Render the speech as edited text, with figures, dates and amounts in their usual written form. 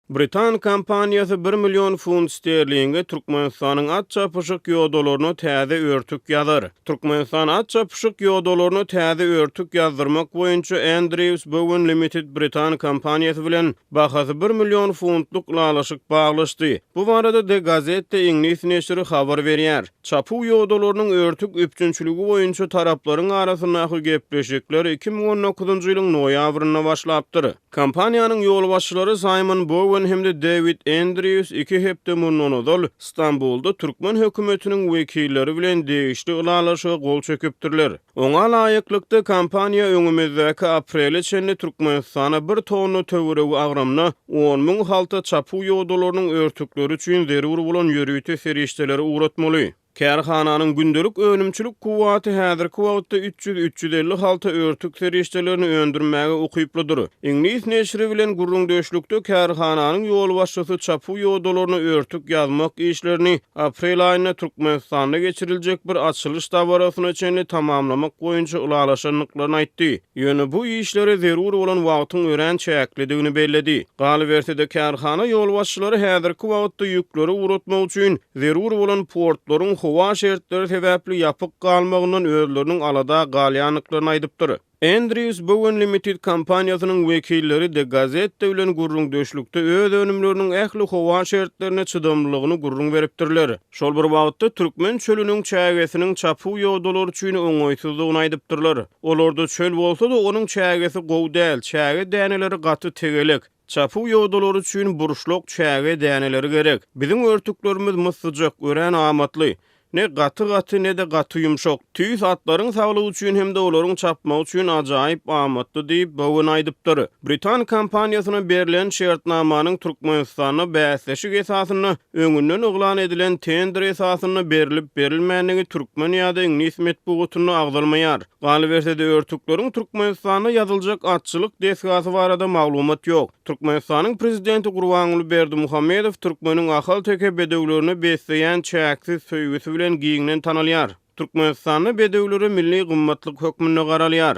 Britan kompaniýasy bir million funt sterlinge Türkmenistanyň at çapyşyk ýodalaryna täze örtük ýazar. Türkmenistan at çapyşyk ýodalaryna täze örtük ýazdyrmak boýunça Andrews Bowen Limited britan kompaniýasy bilen bahasy bir million funtlyk ylalaşyk baglaşdy. Bu barada The Gazette iňlis neşiri habar berýär. Çapuw ýodalarynyň örtük üpjünçiligi boýunça taraplaryň arasyndaky gepleşikler 2019-njy ýylyň noýabrynda başlapdyr. Kompaniýanyň ýolbaşçylary Saýmon Bowen hem-de Dewid Endrýus iki hepde mundan ozal Stambulda türkmen hökümetiniň wekilleri bilen degişli ylalaşyga gol çekipdirler. Oňa laýyklykda, kompaniýa öňümizdäki aprele çenli Türkmenistana bir tonna töweregi agramda 10,000 halta çapuw ýodalarynyň örtükleri üçin zerur bolan ýörite serişdeleri ugratmaly. Kärhananyň gündelik önümçilik kuwwaty häzirki wagtda 300, 350 halta örtük serişdelerini öndürmäge ukyplydyr. Iňlis neşiri bilen gürrüňdeşlikde kärhananyň ýolbaşçysy çapuw ýodalaryna örtük ýazmak işlerini aprel aýynda Türkmenistanda geçiriljek bir açylyş dabarasyna çenli tamamlamak boýunça ylalaşandyklaryny aýtdy. Ýöne bu işlere zerur bolan wagtyň örän çäklidigini belledi. Galyberse-de, kärhana ýolbaşçylary häzirki wagtda ýükleri ugratmak üçin zerur bolan portlaryň howa şertleri sebäpli ýapyk galmagyndan özleriniň alada galýandyklaryny aýdypdyr. Andrews Bowen Limited kompaniýasynyň wekilleri The Gazette bilen gürrüňdeşlikde öz önümleriniň ähli howa şertlerine çydamlylygyny gürrüň beripdirler. Şol bir wagtda, türkmen çölüniň çägesiniň çapuw ýodalary üçin oňaýsyzdygyny aýdypdyrlar. Olarda çöl bolsa-da, onuň çägesi gowy däl, çäge däneleri gaty tegelek. Çapuw ýodalary üçin burçlak çäge däneleri gerek. Biziň örtüklerimiz myssyjak, örän amatly. Ne gaty gaty, ne-de gaty ýumşak. Tüýs atlaryň saglygy üçin hem-de olaryň çapmagy üçin ajaýyp amatly diýip, Bowen aýdypdyr. Britan kompaniýasyna berlen şertnamanyň Türkmenistanda bäsleşik esasynda öňünden yglan edilen tender esasynda berlip-berilmändigi türkmen ýa-da iňlis metbugatynda agzalmaýar. Galyberse-de, örtükleriň Türkmenistanda ýazyljak atçylyk desgasy barada maglumat ýok. Türkmenistanyň Prezidenti Gurbanguly Berdimuhamedow türkmeniň ahalteke bedewlerine besleýän çäksiz söýgüsi bilen giňden tanalýar. Türkmenistanda bedewlere milli gymmatlyk hökmünde garalýar.